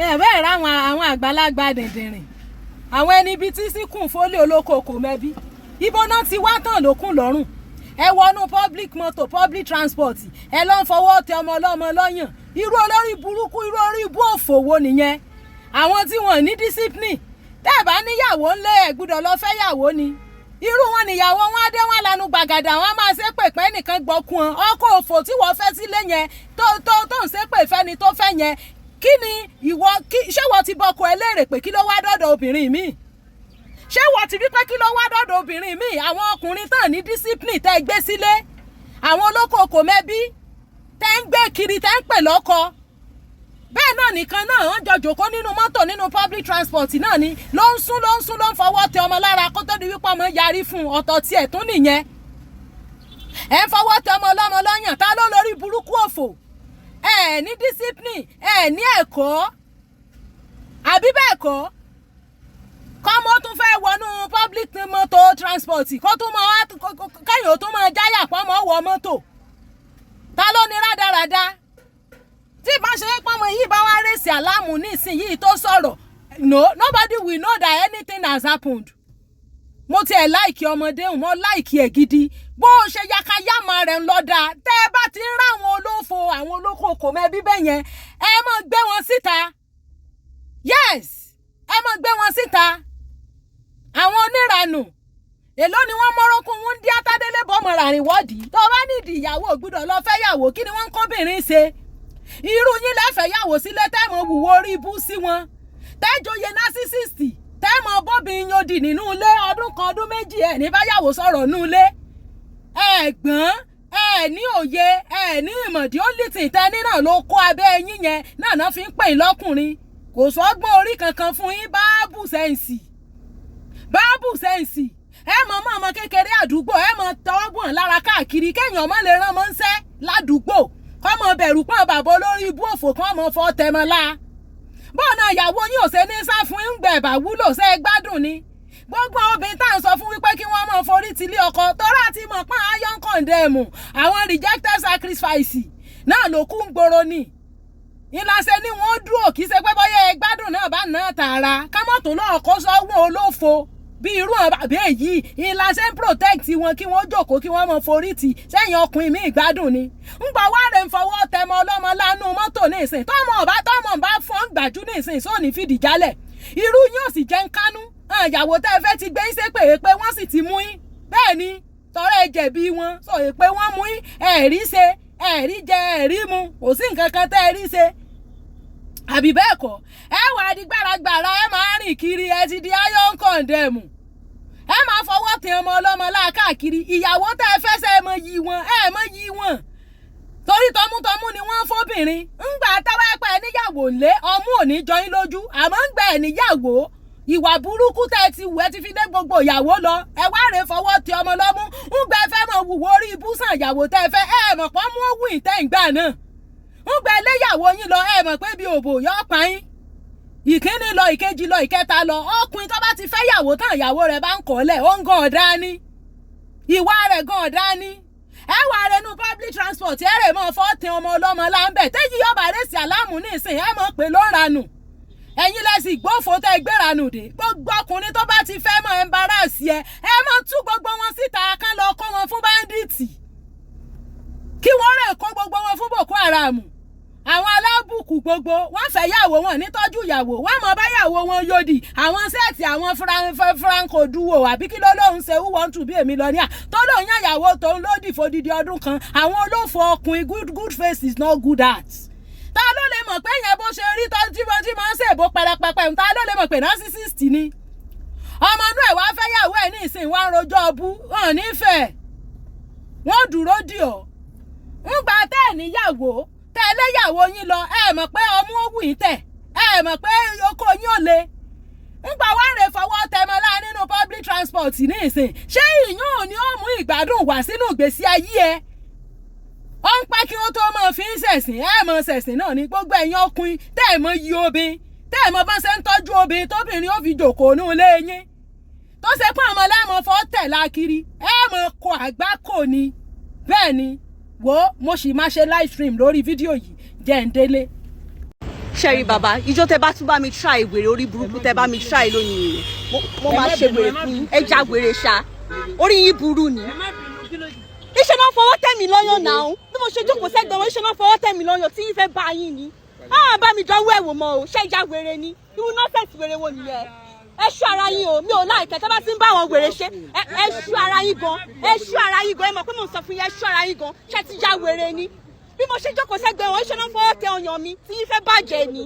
Ẹ bẹ́ẹ̀ ráwọn àwọn àgbàlagbà dìndìnrìn, àwọn ẹni bíi tí síkùn fólè olóko kò mẹ́bí ibo náà ti wá tàn lókun lọ́rùn. Ẹ wọnú public motor, public transport, ẹ lọ ń fọwọ́ tẹ ọmọ ọlọ́mọ lọ́yàn. Irú olórí burúkú, irú orí ibú òfòwò nìyẹn? Àwọn tí wọn ní discipline. Tẹ́ ẹ bá níyàwó ńlẹ̀, ẹ gbúdọ̀ lọ fẹ́ yàwó ni. Irú wọn níyàwó wọn á dé, wọn lanu gbàgàdà, wọn á máa ṣépè pé nìkan gbọ́kun ọ. Ọkọ òfò tí wọ́n fẹ́ sílé yẹn, tó ń ṣépè fẹ́ni tó fẹ́ yẹn, kí ni ìwọ kí ṣé wọ́n ti bọ́kọ ẹ léèrè pé kí ló wá dọ́dọ̀ obìnrin míì? Ṣé wọ́n ti rí pé kí ló wá dọ́dọ̀ obìnrin míì? Àwọn ọkùnrin tán ní discipline tẹ́ gbé sílé, àwọn olókoòkò mẹ́bí tẹ́ ń gbé kiri, tẹ́ ń pè lọ́kọ, bẹ́ẹ̀ náà nìkan náà wọ́n jọ jòkó nínú mọ́tò, nínú public transport náà ni ló ń sún, ló ń sún, ló ń fọwọ́ tẹ ọmọ lára kó tó di wípé ọmọ yarí fún un. Ọ̀tọ̀ tiẹ̀ tún nìyẹn. Ẹ̀ ń fọwọ́ tẹ ọmọ ọlọ́mọ lọ́yàn. Ta ló lórí burúkú òfò? Ẹ̀ ní discipline, ẹ̀ ní ẹ̀kọ́, àbí bẹ́ẹ̀ kọ́? Kọ́mọ tún fẹ́ wọnú public motor transport, kó tún mọ kẹ́yìn ó tún mọ jáyà pọ́nmọ́ wọ mọ́tò. Ta ló ní rádaràda? Tí ìbá ṣe pọ́nmọ yìí bá wá raise alarm nísìnyìí tó sọ̀rọ̀, no, nobody will know that anything has happened. Mo tiẹ̀ like ọmọdé, mo like ẹ̀ gidi. Bó o ṣe yakayama rẹ̀ ń lọ́dà. Tẹ́ ẹ bá ti ń ráwọn olófo, àwọn olókòkò mẹ́bí bẹ́ẹ̀ yẹn, ẹ máa gbé wọn síta. Yes, ẹ máa gbé wọn síta. Àwọn oníranù, èló ni wọ́n mọ́rọ́kùn wọn dí átádélé bọ́mọ ràrìn wọ́ọ̀dì. Tó bá nídìí ìyàwó, gbúdọ̀ lọ fẹ́ yàwó. Kí ni wọ́n ń kóbìnrin ṣe? Irú yín lẹ́fẹ̀ẹ́ yàwó sílé, tẹ́mọ̀ wùwọ́ orí ibú sí wọn, tẹ́jọyè narcissist, tẹ́mọ̀ bóbin yodì nínú ilé ọdún kan, ọdún 2, ẹ̀ ní báyàwó sọ̀rọ̀ nínú ilé. Ẹ̀ gbọ́n, ẹ̀ ní òye, ẹ̀ ní ìmọ̀dí. Ó lè tì tẹ́ ní náà ló kó abẹ́ yín yẹn náà náà fi ń pè yín lọ́kùnrin. Kò sọ́gbọ́n orí kankan fún yín. Báàbù sense, báàbù sense. Ẹ mọ ọmọ ọmọ kékeré àdúgbò, ẹ mọ tọwọ́ bùn lára káàkiri, kéèyàn ọmọ lè rán ọmọ ń sẹ́ ládùúgbò, kọ́mọ bẹ̀rù pọ́n bàbá olórí ibú òfò kan mọ fọ́ tẹmọ la. Bọ́ọ̀ náà ìyàwó yín ò ṣe ní sá fún ń gbẹ̀bà wúlò. Ṣe é gbádùn ni? Gbogbo obìnrin tá à ń sọ fún wípé kí wọ́n máa forí tilé ọkọ, tọ́lá ti mọ̀ pọ́n iron condemn, àwọn rejected sacrifice náà ló kún gbòòrò ni. Ìlàsẹ̀ ni wọ́n dúró. Kì í ṣe pé bóyá ẹ gbádùn náà bá náà tààrà kámọ́tò náà kó sọ́wọ́ olófo bí irú àwọn bàbá èyí. Ìlàsẹ̀ ń protect wọn kí wọ́n jókòó, kí wọ́n mọ forí tì sẹ́yìn. Ọkùnrin mi ìgbádùn ni ńgbà wá rẹ̀ ń fọwọ́ tẹmọ ọlọ́mọ lánú mọ́tò ní ìsìn. Tọ́mọ ọba, tọ́mọ bá fọ́n gbàjú ní ìsìn sóòní fìdí jálẹ̀. Irú yín ò sì jẹ́ ń kánú. Ìyàwó tẹ́ ẹ fẹ́ ti gbé ń ṣépè pé wọ́n sì ti mú yín. Bẹ́ẹ̀ ni, tọrọ ẹ jẹ̀bi wọn sọ pé wọ́n mú yín. Ẹ̀rí ṣe, ẹ̀rí jẹ, ẹ̀rí mu, kò sí nǹkan kan tẹ́ ẹ rí ṣe, àbí bẹ́ẹ̀ kọ́? Ẹ wà á di gbàràgbàrà, ẹ máa rìn kiri, ẹ ti di iron condemn, ẹ máa fọwọ́ tẹ ọmọ ọlọ́mọ láàkàkiri. Ìyàwó tẹ́ ẹ fẹ́ sẹ́, ẹ mọ yí wọn, ẹ mọ yí wọn, torí tọmútọmú ni wọ́n fóbìnrin. Ńgbà táwa ẹ̀pẹ́ níyàwó lé, ọmú ò ní jọ yín lójú. Àmọ́ ńgbà ẹ̀ níyàwó, ìwà burúkú tẹ́ ẹ ti wù, ẹ ti fi dé gbogbo ìyàwó lọ. Ẹ wá rè fọwọ́ tẹ ọmọ lọ́mú. Ńgbà ẹ fẹ́ mọ̀ wùwọ́ orí ibùsàn ìyàwó tẹ́ ẹ fẹ́, ẹ mọ̀ pọ́n mú òwú ìtẹ́ ìgbà náà. Ńgbà ẹlẹ́yàwó yín lọ, ẹ mọ̀ pé bí òbò yọ pa yín. Ìkíní lọ, ìkejì lọ, ìkẹta lọ. Ọkùnrin tó bá ti fẹ́ yàwó tán, ìyàwó rẹ̀ bá ń kọ́lẹ̀, ó ń gan ọ̀dá ni, ìwà rẹ̀ gan ọ̀dá ni. Ẹ wà rẹnu public transport, ẹ rè mọ́ fọ́ tẹ ọmọ ọlọ́mọ láńbẹ̀. Tẹ́yí yọba raise alarm ní ìsìn, ẹ mọ̀ pé ló ń ranù. Ẹ̀yin lẹ́sìn gbófo tẹ́ gbéranù dé. Gbogbo ọkùnrin tó bá ti fẹ́ mọ̀ embarrass ẹ, ẹ mọ̀ tú gbogbo wọn síta, kán lọ kó wọn fún bandit, kí wọ́n rẹ̀ kó gbogbo wọn fún Boko Haram. Àwọn alábùkù gbogbo wọ́n fẹ́ yàwó, wọn nítọ́jú ìyàwó, wọ́n mọ̀ báyàwó wọn yòdì. Àwọn set, àwọn Franco Duo, àbí kí ló lóun ṣe, who want to be a millionaire, tó lóun yàn yàwó tóun lódì fódìdí ọdún kan. Àwọn olófò ọkùnrin. Good, good face is not good heart. Ta ló lè mọ̀ pé yẹn bó ṣe rí tó tí wọ́n ti máa ń ṣèbó pẹrẹpẹpẹ? Ta ló lè mọ̀ pé narcissist ni? Ọmọ inú ẹ̀ wá fẹ́ yàwó ẹ̀ ní ìsìn, wá ń rojọ́ ọbú hàn nífẹ̀ẹ́, wọ́n dúró dì ọ́. Ńgbà tẹ́ ẹ̀ níyàwó, tẹ́ ẹ léyàwó yín lọ, ẹ mọ̀ pé ọmú ó wù yín tẹ̀, ẹ mọ̀ pé oko yín ò le. Ńgbà wá rè fọwọ́ tẹmọlá nínú public transport ní ìsìn, ṣé ìyún ò ní ó mú ìgbádùn wá sínú ìgbésí ayé ẹ? Ó ń pẹ́ kí wọ́n tó máa fi ń ṣẹ̀sìn. Ẹ mọ̀ ṣẹ̀sìn náà ní gbogbo ẹ̀yin ọkùnrin tẹ́ ẹ̀ mọ̀ yí obìnrin, tẹ́ ẹ̀ mọ̀ bá ṣe ń tọ́jú obìnrin, tóbìnrin ó fi jòkó ní ilé yín, tó ṣe pé ọmọ lẹ́mọ̀ fọ́ tẹ̀ lákiri, ẹ mọ̀ kọ àgbákò ni. Bẹ́ẹ̀ ni. Wo, mo sì máa ṣe live stream lórí fídíò yìí. Jẹ́ ń délé. Ṣẹ́rí bàbá, ìjọ tẹ bá tún bá mi try wèrè orí burúkú tẹ bá mi try lónìí yẹn, mo máa ṣe wèrè fún yín. Ẹ já wèrè ṣá, orí yín burú ni. Iṣẹ́ náà fọwọ́ tẹ̀ mí lọ́yàn náà. Bí mo ṣe jókòó sẹ́gbẹ̀ẹ́ wọn, iṣẹ́ náà fọwọ́ tẹ̀ mí lọ́yàn tí yín fẹ́ bá yín ni. Ah, bá mi dánwó ẹ̀wò mọ́ o, ṣé ìjà wèrè ni? Irú nonsense wèrè wo nìyẹn? Ẹ ṣú ara yín o, mi ò láìpẹ́ tẹ́ bá ti ń bá àwọn wèrè ṣe. Ẹ ṣú ara yín gan, ẹ ṣú ara yín gan. Ẹ mọ̀ pé mò ń sọ fún yín, ẹ ṣú ara yín gan. Ṣé ti já wèrè ni? Bí mo ṣe jókòó sẹ́gbẹ̀ẹ́ wọn, iṣẹ́ náà fọwọ́ tẹ ọyàn mi tí yín fẹ́ bàjẹ́ ni.